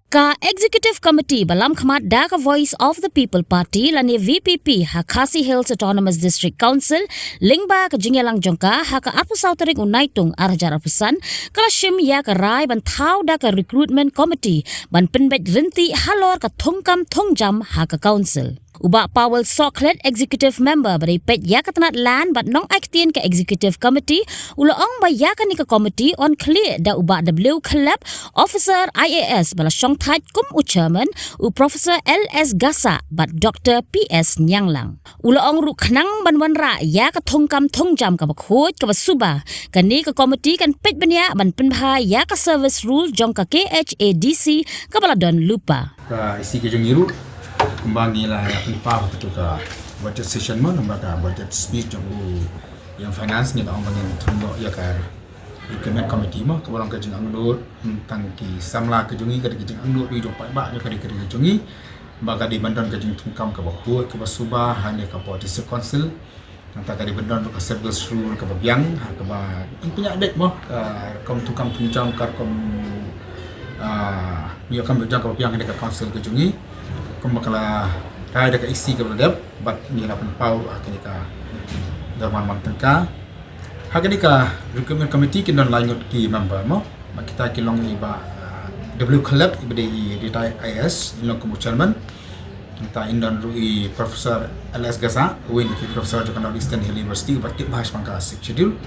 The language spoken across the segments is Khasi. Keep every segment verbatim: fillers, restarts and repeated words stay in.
Ka Executive Committee ba lamkhmat da ka Voice of the People Party lane V P P ha Khasi Hills Autonomous District Council, lyngba ka jingïalang jong ka ha ka arphew saw tarik u Naitung ar hajar arphew san, ka la shim ïa ka rai ban thaw da ka Recruitment Committee ban pynbeit rynti halor ka thungkam thungjam ha ka Council. U Bah Powell Sohkhlet, Executive Member ba dei peit ïa ka tnat Land bad nongai ktien ka Executive Committee, u la ong ba ïa kane ka committee yn khlieh da u Bah W Khlep, Officer I A S ba la shongthait kum u Chairman, u Professor L S Gassah bad Doctor P S Nianglang. U la ong ruh khnang ban wanrah ïa ka thungkam thungjam kaba khuid kaba suba, kane ka committee kan peit bniah ban pynbha ïa ka service rule jong ka K H A D C kaba la don lypa. Ka E C ka jong ngi ruh, kumba ngi la ïa pynpaw ha katu ka budget session mo, namar ka budget speech jong u Ïong Finance, ngi la ong ba ngin thung noh ïa ka Recruitment Committee mo, kaba long ka jingangnud, hmm, tang ki samla ka jong ngi, ka dei ka jingangnud ruh jong paidbah, jong ka dei ka dei ka jong ngi, ba ka dei ban don ka jingthungkam kaba khuid kaba suba ha ne ka District Council. Nangta ka dei ban don ruh ka service rule kaba biang, ha kaba in pynïaid beit mo, ka rukom thungkam thungjam, ka rukom, ah, ïoh kam ïoh jam kaba biang ha ne ka Council ka jong ngi. Kumba ka la rai da ka E C kaba la dep, bad ngi la pynpaw ha kane ka dorman man tyngka. Ha kane ka Recruitment Committee kin don lai ngut ki member mo. Ba kita ki long i Bah, ah, W Khlep iba dei i retired I A S, in long kum u Chairman. Nangta in don ruh i Professor L S Gassah, uwei na ki Professor jong ka North Eastern Hill University, uba tip bha shaphang ka Sixth Schedule.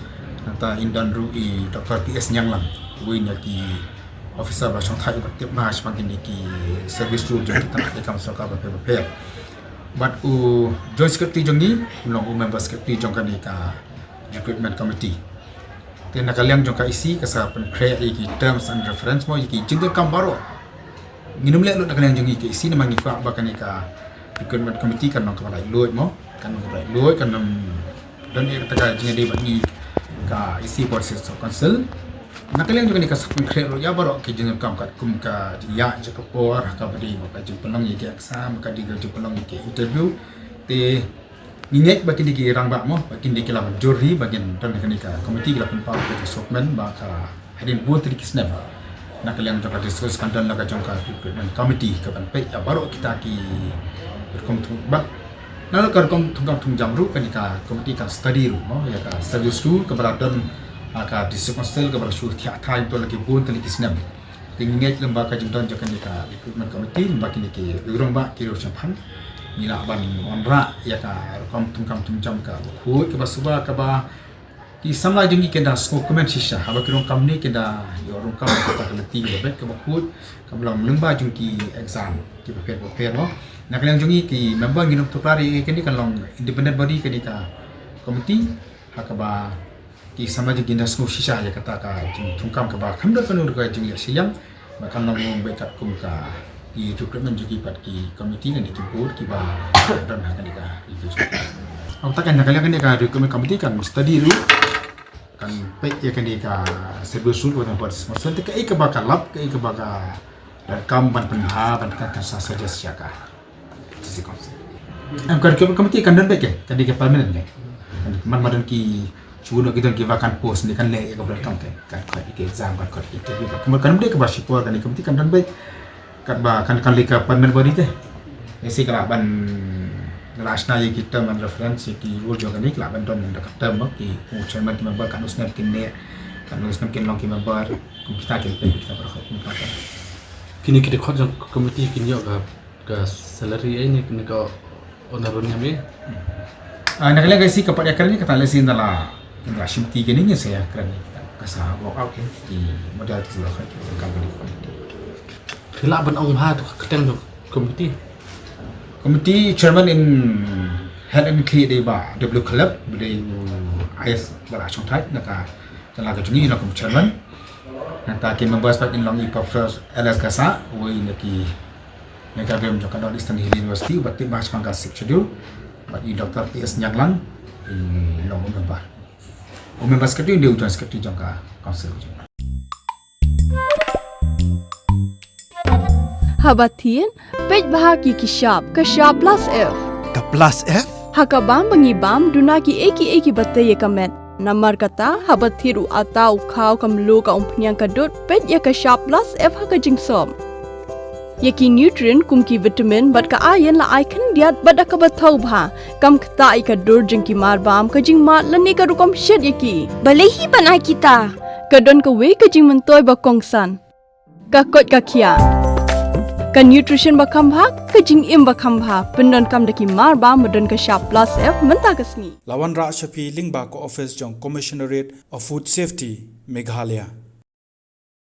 Nangta in don ruh i Doctor P S Nianglang, uwei na ki Officer ba shongthait uba tip bha shaphang kine ki service rule jong ki tnat treikam sorkar bapher bapher. Bad u Joint Secretary jong ngi, in long u Member Secretary jong kane ka Recruitment Committee. Te na ka liang jong ka E C ka sa pynkhreh ïa ki terms and reference mo, ïa ki jingdonkam baroh. Ngin ym leh lut na ka liang jong ngi ka E C namar ngi kwah ba kane ka Recruitment Committee kan long kaba laitluid mo, kan long kaba laitluid, kan ym don ei ei kata ka jingïadei bad ngi ka E C Board Citizens Council. Na ka liang jong kane ka sa pynkhreh lut ïa baroh ki jingdonkam katkum ka jingïaid jong ka por, kaba dei ba ka jingpynlong ïa ki exam, ka dei ka jingpynlong ïa ki interview. Te ngi ngeit ba kine ki rangbah mo, ba kine ki la mynjur hi ba kin don ha kane ka committee, ki la pynpaw ka jingsngewkmen ba ka hadien bun tylli ki snem na ka liang jong ka District kan don la ka jong ka Recruitment Committee ka ban peit ïa baroh kita ki rukom thung, bad na ka rukom thungkam thungjam ruh kane ka committee kan study ruh mo ïa ka service rule kaba la don ha ka District Council kaba la shu thiah thaiñ to la ki bun tylli ki snem. Te ngi ngeit lem ba ka jingdon jong kane ka Recruitment Committee, lem ba kine ki rangbah ki riewshemphang, ngi lah ban wanrah ïa ka rukom thungkam thungjam kaba khuid kaba suba, kaba ki samla jong ngi kin da sngewkmen shisha haba ki rung kam ne kin da ïoh rung kam kata ka lynti kaba beit kaba khuid kaba long lyngba jong ki exam kiba pher bapher mo. Na ka liang jong ngi ki member ngin ym tuklar ïa kane, kan long independent body kane ka committee, ha kaba ki samla jong ngi kin da sngew shisha ïa kata ka jingthungkam kaba kham don kano ka jingleh shiliang. Ba kan long beit katkum ka ki recruitment jong ki pat ki committee ne ki board kiba don ha kane ka recruitment. Ong ta kan na ka liang kane ka recruitment committee kan study ruh, kan peit ïa kane ka service rule kaba don ha Board Citizens Council, te kaei kaba ka lap, kaei kaba ka donkam ban pynbha, ban kan, kan sa suggest ïa ka District Council. Em, ka recruitment committee kan don beit ke, kan dei ka permanent ke. Man ma don ki, shu don ki, don ki vacant post ne, kan leh ïa ka donkam ke, kan khot ïa ki exam, kan khot ïa ki interview. Ka, kan dei kaba shipor, kan dei committee kan don beit. Katba kan, kan leh ka permanent body te. Ïa shi ka lah ban, la shna ïa ki term and reference, ïa ki rule jong kane, ka lah ban don da ka term ba ki, u chairman ki member katno snem kin leh, katno snem kin long ki member, kum kita kin peit kita baroh, kum kita. Kine ki dkhot jong committee kin ïoh ka, ka salary ei ne, ne ka honorarium ei? Ah, na ka liang ka E C ka pat ïakren ïa kata, lehse ynda la, ynda la shimti kine ngin sa ïakren ïa kata, ka sa work out ïa ki model ki sa la ka, ki company. Phi lah ban ong bha to ka kyrteng jong committee? Committee chairman in head and ki dei Bah W Khlep, ba dei u I A S ba la shongthait na ka jylla ka jong ngi, in long kum chairman. Nangta ki members pat in long i Professor L S Gassah, uwei na ki mega bem jong ka North Eastern Hill University, uba tip bha shaphang ka Sixth Schedule, bad i Doctor P S Nianglang, in long u member. U member secretary, u dei u joint secretary jong ka council. Haba thied, peit bha ki ki shap, ka shap plus F. Ka plus F? Ha ka bam ba ngi bam, duna kiei kiei kiba tei ïa ka met. Namar kata, haba thied u atta u khaw ka mluh ka umphniang ka dud, peit ïa ka shap plus F ha ka jingsop. Ïa ki nutrient kum ki vitamin bad ka iron la ai khyndiat bad da kaba thaw bha. Kam ktah ïa ka dur jong ki marbam, ka jingmad lane ka rukom shet ïa ki. Balei hi ban ai kita? Ka don kawei ka jingmyntoi ba kongsan. Ka koit ka khiah. Ka nutrition ba kham bha, ka jingim ba kham bha. Pyndonkam da ki marbam ba don ka shap plus F mynta ka sngi. La wanrah sha phi lyngba ka office jong Commissionerate of Food Safety, Meghalaya.